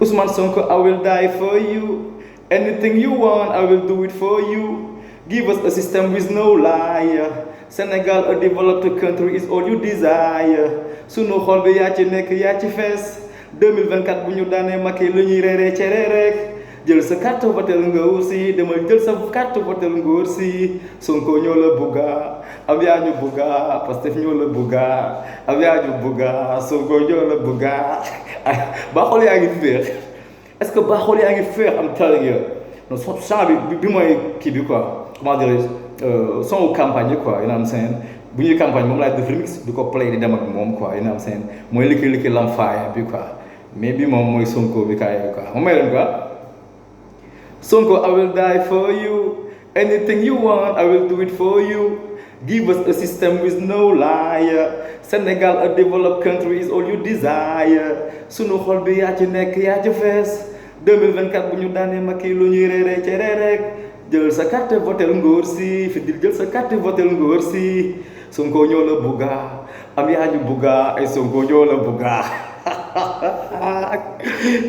Ousmane Sonko, I will die for you. Anything you want, I will do it for you. Give us a system with no liar. Senegal, a developed country, is all you desire. Sunu xol bi yaa ci nekk yaa ci fees 2024 bu ñu daanee Macky lu ñuy reeree cere rek jël sa carte votel nguur si demal jël sa carte votel nguur si Sonko ñoo la bugga am yaa ñu bugga Pastef ñoo la bugga am yaa ñu bugga Sonko ñoo la bugga baa xool yaa ngi féex est-ce que baa xool yaa ngi féex am telling you non champ bi mooy kii bi quoi comment dirais-je son campagne yi quoi you know what I'm saying bu ñuy campagne moom laay def remix di ko play di dem ak moom quoi you know what I'm saying mooy likki lamfaaya bi quoi mais bi moom mooy Sonko bi kaay quoi ma may leen quoi Sonko, I will die for you. Anything you want, I will do it for you. Give us a system with no liar. Senegal, a developed country, is all you desire. Sunu xol bi yaa ci nekk yaa ci fees 2024 bu ñu daanee Macky lu ñuy reeree cere rek jël sa carte votel ngóor si fi jël sa carte votel ngóor si Sonko ñoo la bugga am yaa ñu bugga ay Sonko ñoo la bugga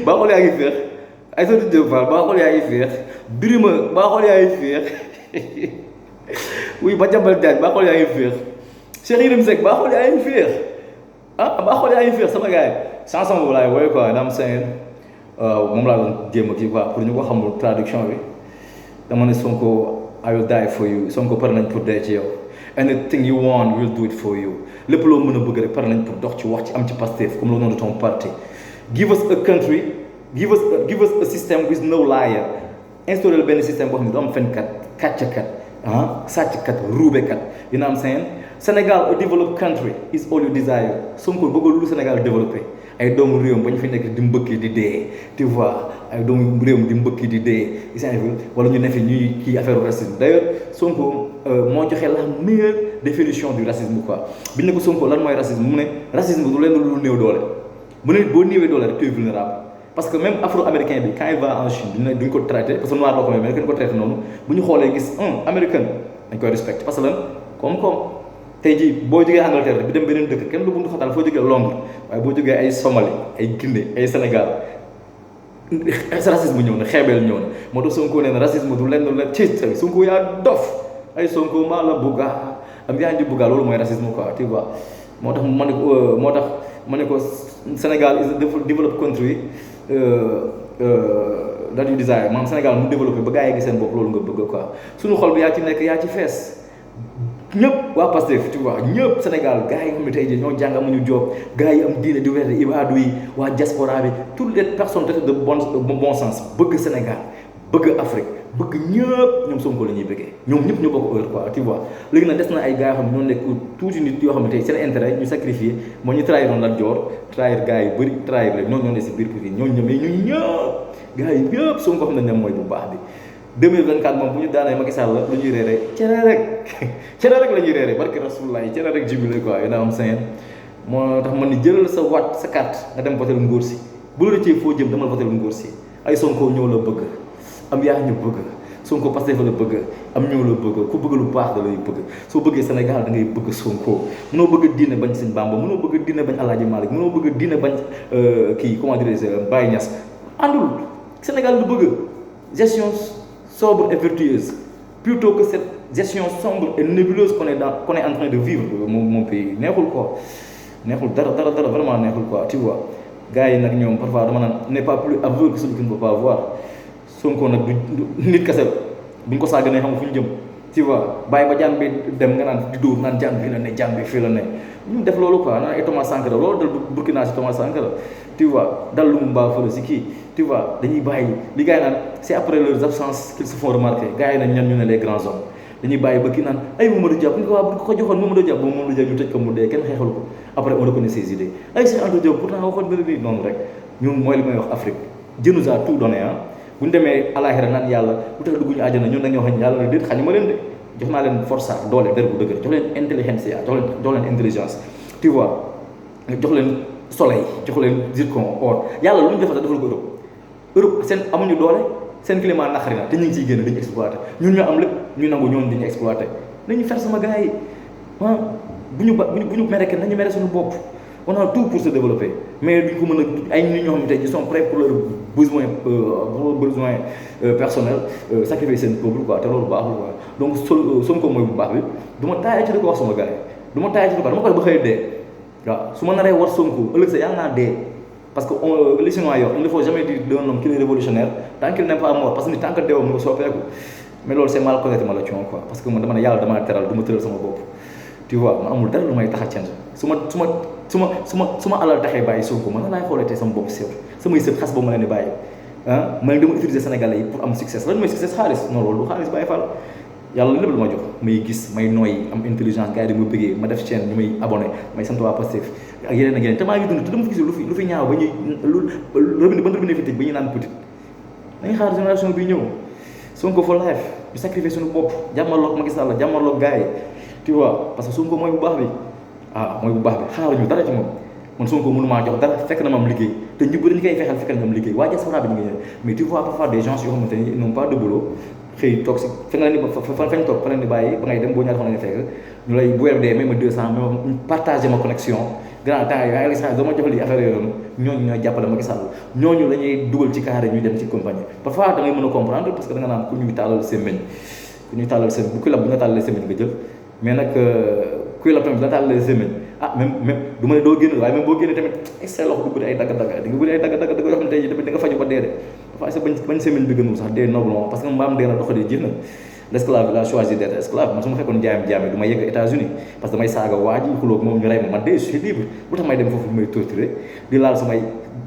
ba xool yaa ngi féex ay sa di jëfal ba xool yaa ngi féex birima ba xool yaa ngi féex oui ba jambal jaaj ba xool yaa ngi féex Cheikh Yérim Seck ba xool yaa ngi féex ah ba xool yaa ngi féex sama gars yi chanson boobu laay woy quoi dam seen moom laa doon jéem a kii quoi pour ñu ko xamul traduction bi dama ne Sonko I will die for you Sonko pare nañ pour dee ci yow anything you want we'll do it for you lépp loo mën a bëgg rek pare nañ pour dox ci wax ci am ci Pastef comme le nom de ton parti give us a country give us a system with no liar instauré benn système boo xam ne du am fenkat kàcckat sàcckat ruubekat you know what I'm saying Sénégal a developed country is all you desire Sonko bëggul lu Sénégal développé ay doomu réewam ba ñu fi nekk di mbëkki di dee tu vois ay doomu réewam di mbëkki di dee wala ñu ne fi ñuy kii affaire racisme d'ailleurs Sonko moo joxe la meilleure définition du racisme quoi bi ñu ne ko Sonko lan mooy racisme mu ne racisme du leen lu néew doole mu ne boo néewee doole rek tu es vulnérable parce que même afro-américain bi quand il va en Chine duñ ko traité parce que noir la ko mais dañ ko traité noonu bu ñu xoolee gis américain dañ koy respecté parce que lan comme tey jii boo jógee Angleterre bi dem beneen dëkk kenn du buntu xatal foo jógee Londres waaye boo jógee ay Somalie ay Guinée ay Sénégal racisme ñëw na xeebeel ñëw na moo tax Sonko nee na racisme du lenn la ci Sonko yaa dof ay Sonko maa la bugga am yaa ngi bugga loolu mooy racisme quoi tu vois moo tax ma ne ko Sénégal is a developed country that you desire maanaam Sénégal mu développé ba gars yi gis seen bopp loolu nga bëgg quoi suñu xol bi yaa ci nekk yaa ci fees ñëpp waa Pastef tu vois ñëpp Sénégal gars yi nga xam ne tey jii ñoo jàng amuñu job gars yi am diine di werde ibaadu yi waa diaspora bi toutes les personnes de bon sens bëgg Sénégal bëgg Afrique bëgg ñëpp ñoom Sonko la ñuy bëggee ñoom ñëpp ñu bokk heure quoi tu vois léegi nag des na ay gars yoo xam ne ñoo nekk tuuti nit yoo xam ne tey seen intérêt ñu sacrifié moo ñu trahiroon Lat Dior trahir gars yi bëri trahir la ñoo ne si biir bi ñoo ñëmee ñu ñëpp gars yi ñëpp Sonko xam nañ ne mooy bu baax bi 2024 moom bu ñu daanee Macky Sall la lu ñuy reere cere rek la ñuy reere barke Rasulullah yi cere rek jubile quoi yu naa am seen moo tax man ni jëlal sa waat sa carte nga dem votel ngóor si bu la rëccee foo jëm demal votel ngóor si ay Sonko ñoo la bëgg am yaa ñu bëgg Sonko Pastef la bëgg am ñoo la bëgg ku bëgg lu baax da lay bëgg soo bëggee Sénégal da ngay bëgg Sonko mënoo bëgg diine bañ Sëñ Bamba mënoo bëgg diine bañ Alaaji Malick mënoo bëgg diine bañ kii comment dirais-je Baye Niass àndul Sénégal lu bëgg gestion sobre et vertueuse plutôt que cette gestion sombre et nébuleuse qu'on est en train de vivre mon pays neexul quoi neexul dara vraiment neexul quoi tu vois gars yi nag ñoom parfois dama naan n'est pas plus aveugle que celui qui ne peut pas voir Sonko nag du nit kese buñ ko sàgganee xam fu ñu jëm tu vois bàyyi ba jaan bi dem nga naan di dóor naan jaan bi la ne jaan bi fii la ne ñu def loolu quoi naan ay Thomas Sankara loolu dal Burkina si Thomas Sankara tu vois dal lu mu mbaa fële si kii tu vois dañuy bàyyi li gars yi naan c'est après leurs absences qu'ils se font remarquer gars yi nañ ñan ñu ne les grands hommes dañuy bàyyi ba kii naan ay Mamadou Dia bu ñu ko waa bu ko joxoon Mamadou Dia boobu Mamadou Dia ñu tëj ko mu dee kenn xeexalu ko après on reconnaît ses idées ay Cheikh Anta Diop pourtant waxoon bëri nii noonu rek ñun mooy li may wax Afrique Dieu nous a tout donné bu ñu demee alaxira naan yàlla lu tax dugguñu àjjana ñun dañoo xam yàlla ne déet xañu ma leen de jox naa leen force doole der bu dëgër jox leen intelligence jox leen intelligence tu vois jox leen soleil jox leen zircon or yàlla lu ñu defal defal ko Europe seen amuñu doole seen climat naqari na te ñu ngi ciy génn dañu exploité ñun ñoo am lépp ñu nangu ñoon dañu exploité nañu fer sama gars yi bu ñu mere kenn nañu mere suñu bopp on a tout pour se développer mais duñ ko mën a ay nit ñoo xam ne tey ils sont prêts pour leurs besoins personnels sacrifier seen peuple quoi te loolu baaxul quoi donc Sonko mooy bu baax bi du ma taayee ci di ko wax sama gars yi du ma taayee ci di ko dama koy ba xëy dee waaw su ma naree war Sonko ëllëg sa yàlla naa dee parce que les Chinois yoo il ne faut jamais dire d'un homme qu'il est révolutionnaire tant qu'il n'est pas mort parce que ni tant que deewam nga soppeeku mais loolu c'est mal connaître MALATHION quoi parce que man dama ne yàlla damaa teral du ma tëral sama bopp tu vois ma amul dara lu may tax a change su ma alal taxee bàyyi Sonko man laay xoolee tey sama bopp sew samay sët xas boobu ma leen di bàyyi ah man dama utiliser Sénégalais yi pour am succès lan mooy succès xaalis non loolu du xaalis bàyyi fal yàlla lépp lu ma jox may gis may nooyi am intelligence gars yi di ma bëggee ma def chaîne ñu may abonné may sant waa Pastef ak yeneen ak yeneen te maa ngi dund te dama fi gis lu fi ñaaw ba ñuy ban robinet fi tëj ba ñuy naan petit nañ xaar génération bi ñëw Sonko for life ñu sacrifier suñu bopp jàmmarloog Macky Sall jàmmarloog gars yi tu vois parce que Sonko mooy bu baax bi mooy bu baax bi xaaruñu dara ci moom man Sonko mënu maa jox dara fekk na ma am liggéey te ñu bëri ñu koy fexeel fekk na am liggéey waa diaspora bi ñu ngi ñëw mais tu vois parfois des gens yoo xamante ni ils n'ont pas de boulot xëy toog si fa nga leen di fañ toog fa leen di bàyyi ba ngay dem boo ñaata fa nga fekk ñu lay bu weer dee même 200 même partager ma connexion grand temps yi yaa ngi gis dama jox li affaire yooyu noonu ñooñu ñooy jàppale Macky Sall ñooñu la ñuy dugal ci carré ñu dem ci compagnie parfois da ngay mën a comprendre parce que da nga naan ku ñuy tàllal semaine bu ku la bu nga tàllalee semaine nga jël mais nag kuy la tamit bu nga tàllalee semaine même du ma ne doo génn waaye même boo génnee tamit say loxo du bëri ay dagg-dagg di nga bëri ay dagg-dagg yoo xam ne tey jii tamit di nga faju ba dee de dafa sa bañ semaine bi gënul sax dee noblement parce que mbaam dee na doxalee jeex na l'esclave il a choisi d'être esclave man su ma fekkoon jaam du ma yegg États-Unis parce que damay saaga waa ji xulóog moom ñu rey ma man de je suis libre bu tax may dem foofu may torturer di laal samay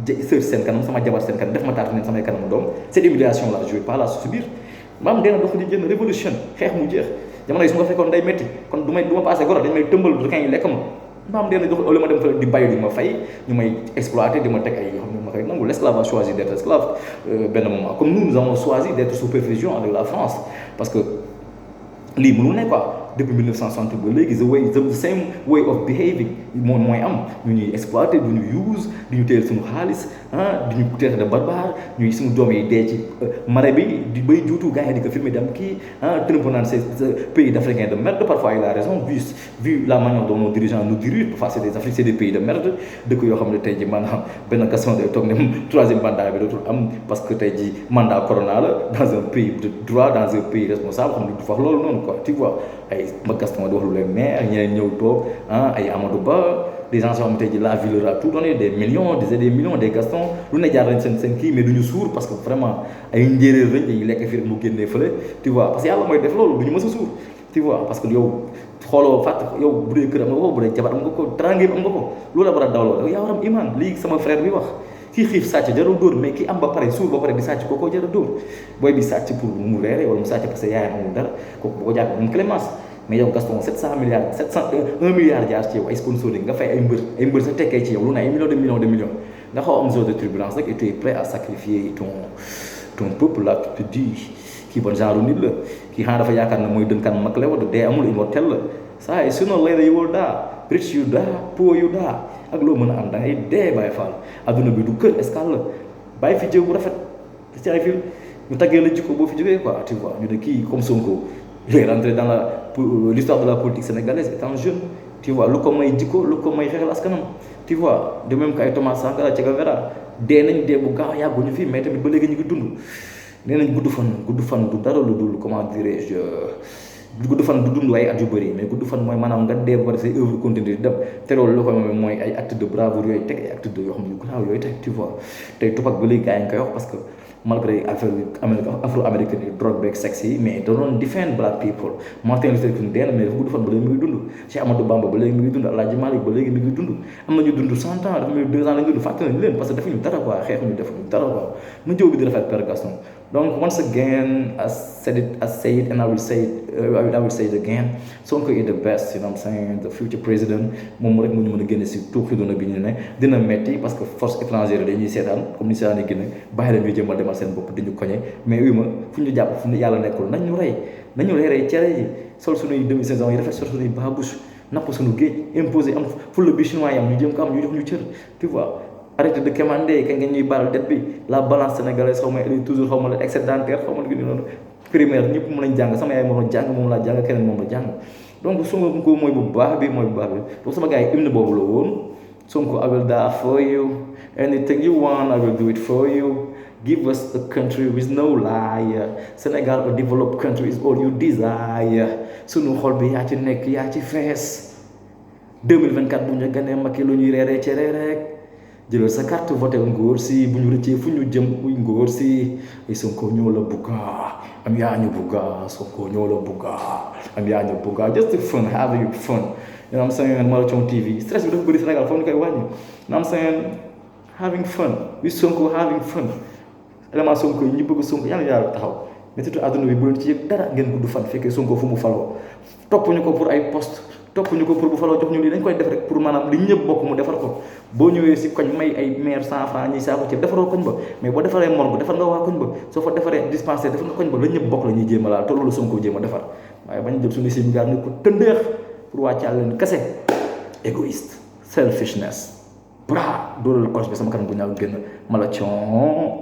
sœur seen kanam sama jabar seen kanam def ma taatu neen samay kanam doom cette humiliation là je vais pas la subir mbaam dee na doxalee jeex na révolution xeex mu jeex jamono yi su ma fekkoon day métti kon du ma passé goro dañ may tëmbal du kañ lekk ma mbaam dee na dox au lieu ma dem fa di bayu di ma fay ñu may exploiter di ma teg ay yoo xam ne ma koy nangu l'esclave a choisi d'être esclave benn moment comme nous avons choisi d'être sous perfusion avec la France parce que lii mënul ne quoi depuis 1960 ba léegi the same way of behaving mooy am ñu ñuy exploiter du ñu use di ñu teel suñu xaalis di ñu traiter de barbare ñuy suñu doom yi dee ci marée bi di bay juutu gars yi di ko filmer dem kii Trump naan c'est pays d'Africains de merde parfois il a raison vu la manière dont nos dirigeants nous dirigent parfois c'est des Afrique c'est des pays de merde dëkk yoo xam ne tey ji maanaam benn question day toog ne troisième mandat bi dootul am parce que tey ji mandat corona la dans un pays de droit dans un pays responsable xam ne du wax loolu noonu quoi tu vois ay ma Gaston di wax lu leen neex ñeneen ñëw toog ay Amadou Ba des gens yoo xam ne tey ji la ville leur a tout donné des millions des millions des Gaston lu ne jaar nañ seen kii mais duñu suur parce que vraiment ay njéeréer lañ dañuy lekk fii rek mu génnee fële tu vois parce que yàlla mooy def loolu duñu mës a suur tu vois parce que yow xooloo fàtt yow bu dee kër am nga ko bu dee jabar am nga ko tranquille am nga ko loolu la war a dawloo yaa war am iman lii sama frère bi wax kii xiif sàcc jarul dóor mais ki am ba pare suur ba pare di sàcc kookoo jarul dóor booy bi sàcc pour mu reere wala mu sàcc parce que yaayam amul dara kooku bu ko jàppee moom clémence mais yow Gaston 700 milliards 1 milliard jaar ci yow ay sponsoring nga fay ay mbër sa tekkee ci yow lu ne ay millions de millions nga xaw am zone de turbulence rek et tu es prêt à sacrifier ton peuple là tu te dis kii ban genre nit la kii xanaa dafa yaakaar ne mooy dënkan mag la wala dee amul immortel la saa yi sooner or later you will die rich you die poor you die ak loo mën a am da ngay dee bàyyi faal adduna bi du kër escale la bàyyi fi jëw bu rafet te ci ay film ñu taggee la jikko boo fi jógee quoi tu vois ñu ne kii comme Sonko il est rentré dans l'histoire de la politique sénégalaise étant jeune tu vois lu ko may jikko lu ko may xeexal askanam tu vois de même que ay Thomas Sankara Che Guevara dee nañ dee bu gaaw yàgguñu fii mais tamit ba léegi ñu ngi dund nee nañ gudd fan du dara lu dul comment dirais-je gudd fan du dund ay at yu bëri mais gudd fan mooy maanaam nga dee ba pare say œuvre continue di dem te loolu lu ko mooy ay acte de bravoure yooyu teg ay acte de yoo xam ne yu grave yooyu teg tu vois tey Tupac ba léegi gars yi nga koy wax parce que malgré affaire afro-américaine yi drogue beeg sexe yi mais da doon defend black people Martin Luther King dee na mais dafa gudd fan ba léegi mi ngi dund Cheikh Amadou Bamba ba léegi mi ngi dund Alhaji Malick ba léegi mi ngi dund am nañu dund 100 ans dafa mel 2 ans lañu dund fàtte nañu leen parce que defuñu dara quoi xeexuñu defuñu dara quoi mu jëw bi di rafet Père Gaston donc once again I say it and I will say it again Sonko is the best you know what I'm saying the future president moom rek mu ñu mën a génne si tuuxi doona bi ñu ne dina metti parce que force étrangère dañuy seetaan comme ni seetaani Guinée bàyyi la ñuy jëmal demal seen bopp di ñu koñe mais oui ma fu ñu jàpp fu ñu yàlla nekkul nañu rey cere yi sol suñuy demi saison yi rafet sol suñuy babouche napp suñu géej imposé am fulla bi chinois yi am ñu jëm ko am ñu jox ñu cër tu vois arrêtez de commander kañ ngeen ñuy baral dette bi la balance sénégalaise xaw ma elle est toujours xaw ma la excédentaire xaw ma lu noonu primaire ñëpp moom lañ jàng sama yaay moom la jàng moom laa jàng keneen moom la jàng donc Sonko mooy bu baax bi donc sama gars yi hymne boobu la woon Sonko, I will die for you. Anything you want, I will do it for you. Give us a country with no lie. Senegal, a developed country is all you desire. Sunu xol bi yaa ci nekk yaa ci fees. 2024 bu ñu ganee Macky lu ñuy reeree cere rek. jëlal sa carte voté ngóor si bu ñu rëccee fu ñu jëm muy ngóor si ay Sonko ñoo la bugga am yaa ñu bugga Sonko ñoo la bugga am yaa ñu bugga just fun having fun. You know what I'm saying? MALATHION.T.V stress bi dafa bëri Sénégal foog ñu koy wàññi. You know what I'm saying? Having fun with Sonko having fun. élément Sonko yi ñu bëgg Sonko yàlla yàlla taxaw mais surtout àdduna bi bu leen ci yëg dara ngeen gudd fan fekkee Sonko fu mu faloo topp ñu ko pour ay poste topp ñu ko pour bu faloo jox ñu lii dañ koy def rek pour maanaam li ñëpp bokk mu defar ko boo ñëwee si koñ may ay maire 100 francs ñi saako ci defaroo koñ ba mais boo defaree morgue defar nga waa koñ ba soo fa defaree dispensaire defar nga koñ ba la ñëpp bokk la ñuy jéem a laal te loolu Sonko jéem a defar waaye bañ jël suñu sim gaar ne ko tëndeex pour wàccaal leen kese égoïste selfishness bra doolal koros bi sama kanam bu ñaaw génn MALATHION